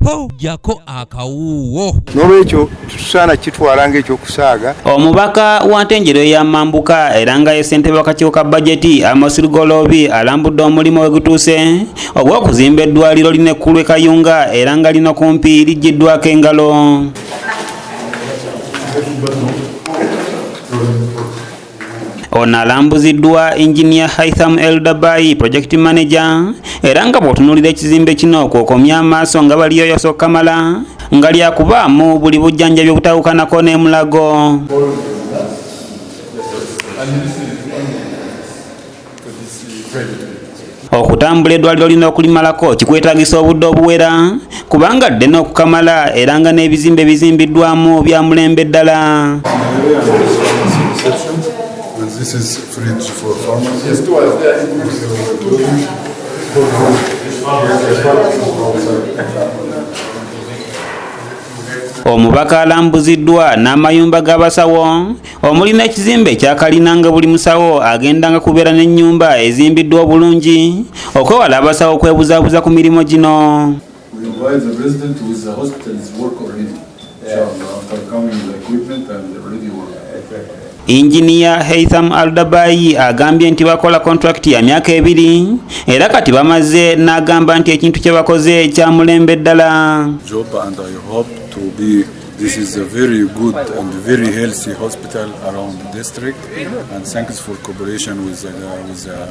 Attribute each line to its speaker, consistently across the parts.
Speaker 1: Ho, jjako akawuuwo.
Speaker 2: N'olwekyo tetusaana kitwala ng'ekyokusaaga.
Speaker 3: Omubaka wa Ntenjeru ey'amambuka era nga ye ssentebe w'akakiiko ka bajeti Amos Lugoloobi alambudde omulimu we gutuuse ogw'okuzimba eddwaliro lino ekkulu e Kayunga era nga lino kumpi liggyiddwako engalo. Ono alambuziddwa Engineer Haitham Eldabai, project manager, era nga bw'otunuulira ekizimbe kino kw'okomya amaaso nga baliyoyosa okukamala nga lyakubaamu buli bujjanjabi obutawukanako n'emulago. Okutambula eddwaliro lino okulimalako kikwetaagisa obudde obuwera kubanga ddene okukamala era nga n'ebizimbe bizimbiddwamu bya mulembe ddala. Omubaka alambuziddwa n'amayumba g'abasawo omuli n'ekizimbe ekya kalina nga buli musawo agendanga kubeera n'ennyumba ezimbiddwa obulungi okwewala abasawo okwebuzaabuza ku mirimu gino.
Speaker 4: We invite the president with the hospital's work already. Inshallah, after coming the equipment and already work.
Speaker 3: Engineer Haitham Aldabai agambye nti bakola contract ya myaka 2 era kati bamaze, n'agamba nti ekintu kye bakoze kya mulembe ddala.
Speaker 4: Job and I hope to be this is a very good and very healthy hospital around the district, and thanks for cooperation with the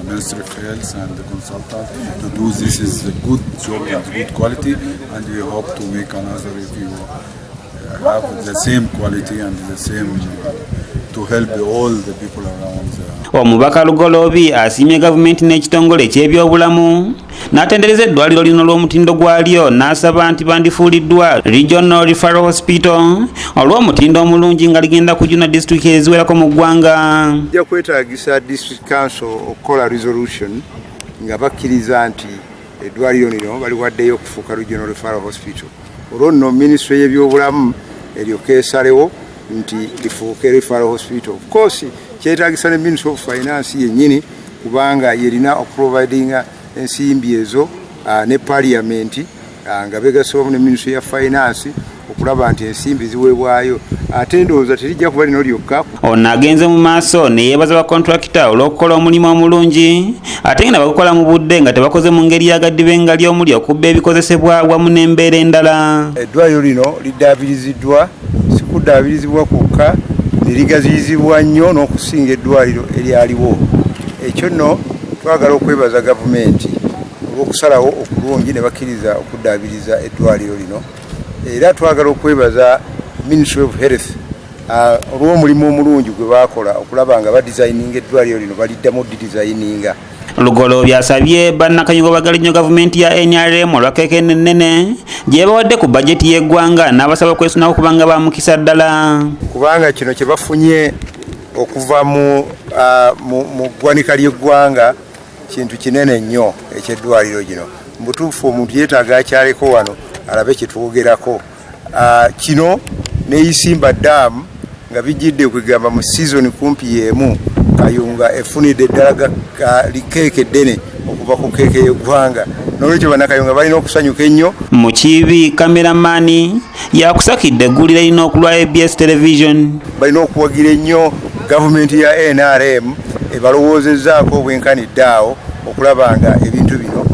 Speaker 4: Ministry of Health and the consultant to do this is a good job and good quality, and we hope to make another if you have the same quality and the same to help all the people around the
Speaker 3: Omubaka Lugoloobi asiimye gavumenti n'ekitongole eky'ebyobulamu n'atendereza eddwaliro lino olw'omutindo gwalyo, n'asaba nti bandifuuliddwa Regional Referral Hospital olw'omutindo omulungi nga ligenda kujuna disitulikiti eziwerako mu ggwanga.
Speaker 2: Ojja kwetaagisa district council okukola resolution nga bakkiriza nti eddwaliro lino baliwaddeyo okufuuka Regional Referral Hospital, olwo nno minisitule y'ebyobulamu eryoka esalewo nti lifuuke referral hospital. Of course kyetaagisa ne Ministry of Finance yennyini, kubanga yerina okuprovidinga ensimbi ezo, ne parliament, nga begasse wamu ne Ministry ya Finance okulaba nti ensimbi ziweebwayo, ate ndowooza terijja kuba lino lyokka.
Speaker 3: Ono agenze mu maaso ne yeebaza bakontrakita olw'okukola omulimu omulungi ate nga bagukola mu budde nga tebakoze mu ngeri y'agaddibenga omuli okubba ebikozesebwa wamu n'embeera endala.
Speaker 2: Eddwaliro lino liddaabiriziddwa, si kuddaabirizibwa kwokka, ne ligaziyizibwa nnyo n'okusinga eddwaliro eryaliwo. Ekyo nno twagala okwebaza gavumenti olw'okusalawo okulungi ne bakkiriza okuddaabiriza eddwaliro lino, era twagala okwebaza Ministry of Health olw'omulimu omulungi gwe baakola okulaba nga badesigninga eddwaliro lino, baliddamu didesigninga.
Speaker 3: Lugoloobi asabye bannakayungo bagala ennyo gavumenti ya NRM olwa keeke ennene gye bawadde ku bajeti y'eggwanga, n'abasaba okwesunako kubanga ba mukisa ddala.
Speaker 2: Kubanga kino kye bafunye okuva mu ggwanika ly'eggwanga kintu kinene nnyo ekyeddwaliro gino. Mu butuufu omuntu yeetaaga akyaleko wano alabe kyetwogerako. Kino ne Isimba Dam nga bijjidde kwegamba mu season kumpi y'emu, Kayunga efunidde eddala likeeke eddene okuva ku keeke y'eggwanga. N'olwekyo bannakayunga balina okusanyuka ennyo.
Speaker 3: Mukiibi kameramaani yakusakidde eggulire lino okulwa ABS Television.
Speaker 2: Balina okuwagira ennyo gavumenti ya NRM ebalowoozezzaako obwenkanidde awo okulaba nga ebintu bino